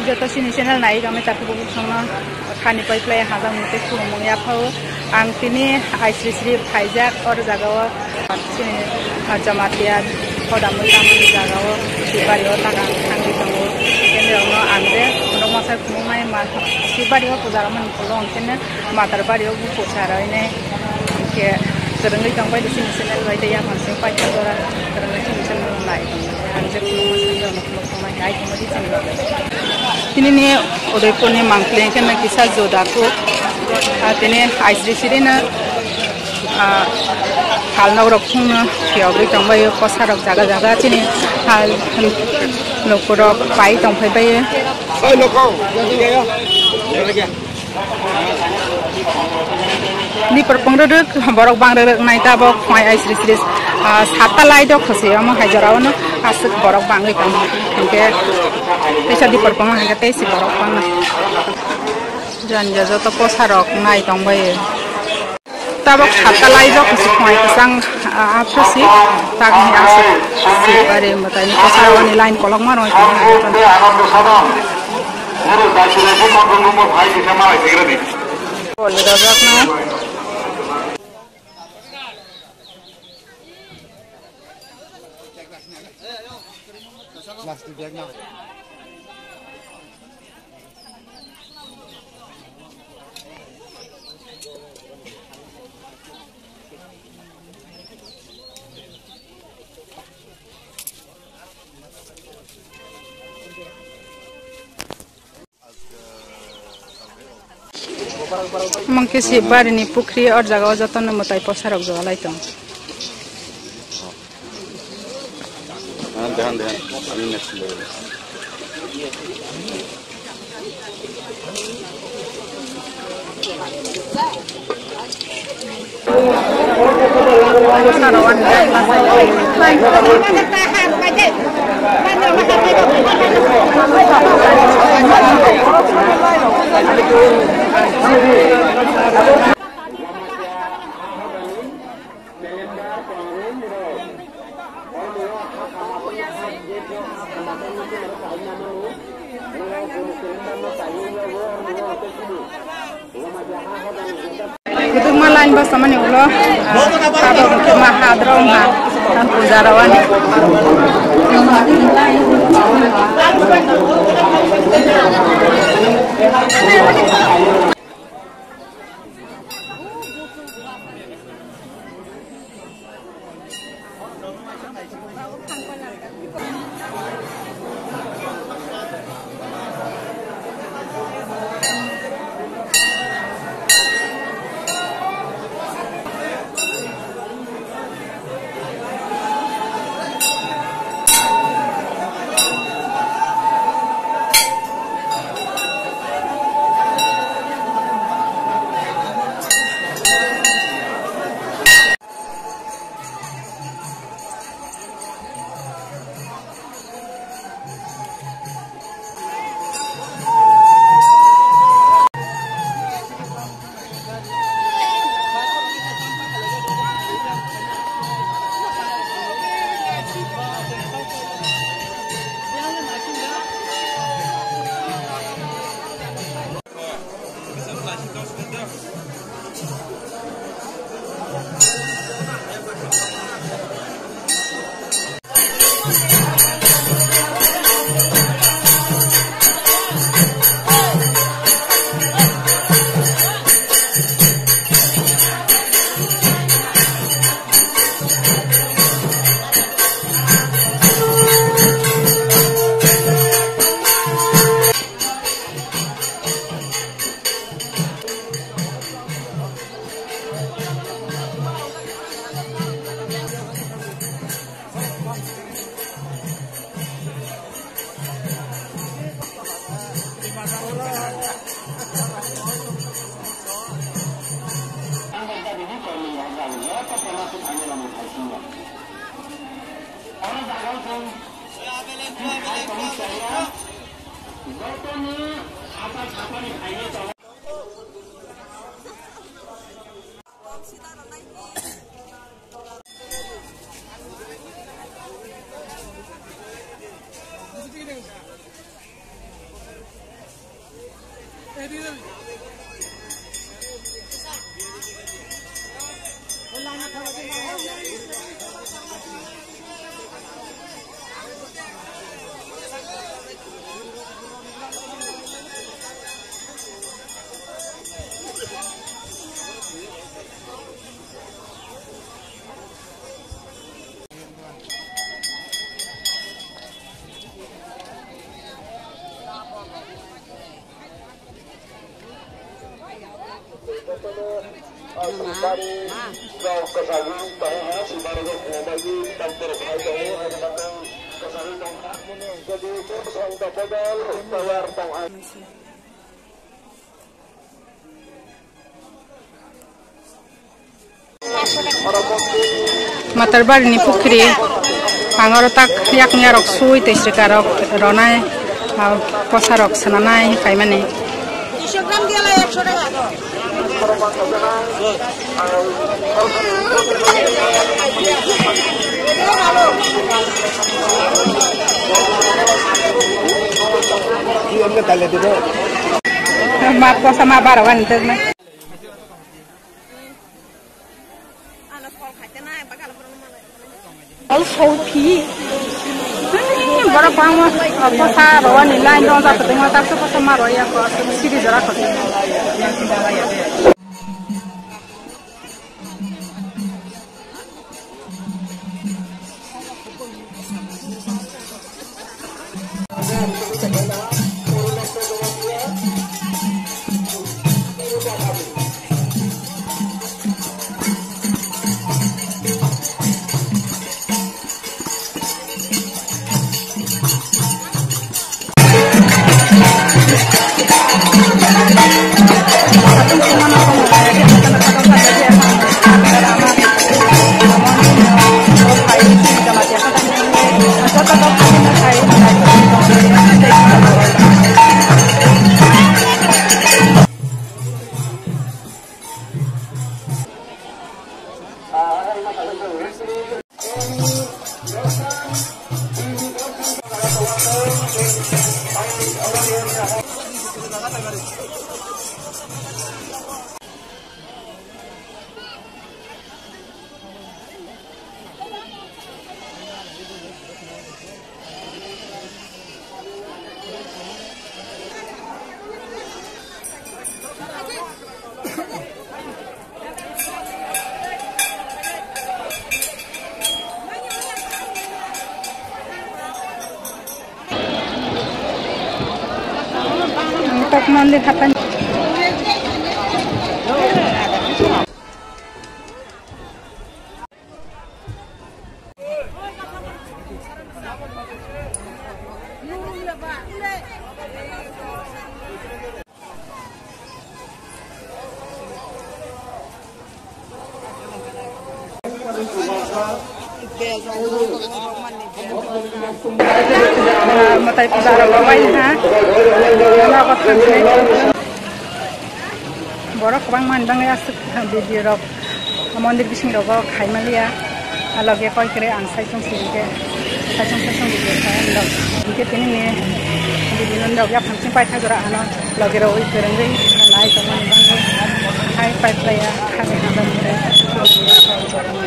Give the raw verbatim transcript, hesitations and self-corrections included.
Joto chini channel nai rok ni takhuk bukhuk songno thani pai phlai hajak mung tei khulumung yaphao. Ang tini aisri sri phaijak or jaga o chini Jamatia hodamwi tangmani jaga o Sibari o taga ang thangwi tongo. Kene rokno ang je borok masa khulumnai ma Sibari o puja rwmani ulo ang kene Matar bari o buphur sara hwnwi hwnkhe kwrwngwi tongbai di chini channel bai tei yaphang sing paitha jora kwrwngwi chini channel nai tongbai ang je khulumma songwi rokno khulumma hai tongbai di chini bagwi. Tini ni Udaipur ni mangpili hwnkhe no kisa juda kuk, ah, tini aisri siri no, ah, hal nok rok phung no phiyogwi tongbai o kosa rok jaga jaga chini hal luku rok pai tongphai bai o. Dipor pung rwrwk, borok bang rwrwk nai tabok, phai ai sri sri, ah, satta lai dok khwswi omo hai jora o no aswk borok bangwi tong hwnkhe, teisa dipor pung hwnkhe teisi borok bang. Jani ja joto posa rok nai tong bai. Tabok satta lai dok khwswi phai kwchang, ah, aphuru si tak ni aswk si bare mwtai ni posa rok ni line kolok ma roi tong. Bol rojak no. Plastic bag na. Omo khe se barini pukhri, o jaga o jotono mwtai posa rok jolai tong. Kwdwkma line bwsamani ulo, ah, abo wngkhe ma hadro wngkha, ah, puja rwani. Matarbari ni pukri, ang oro tak yakni arok sui tei srika rok ronai, ah, kosa rok swnamnai kaimani. Ma kosa ma baro gani tei. Al sophi. Borok bangma kosa rowani line rok jatodima taksa kosa ma roya ko siri jora ko. Tok mandir hapan. Mwtai puja rok bai ha. Nogo thangwi. Borok kwbangma ni bagwi aswk video rok mondir bising rogo khai manliya. A loge koi kre ang saichung siri khe saichung saichung video khai ang rok. Hingke tini ni video rok yaphang sing pai kha jora ano loge rok ui kwrwngwi nai tongmani bagwi hai pai phlaiya kha khe hambai mwnai.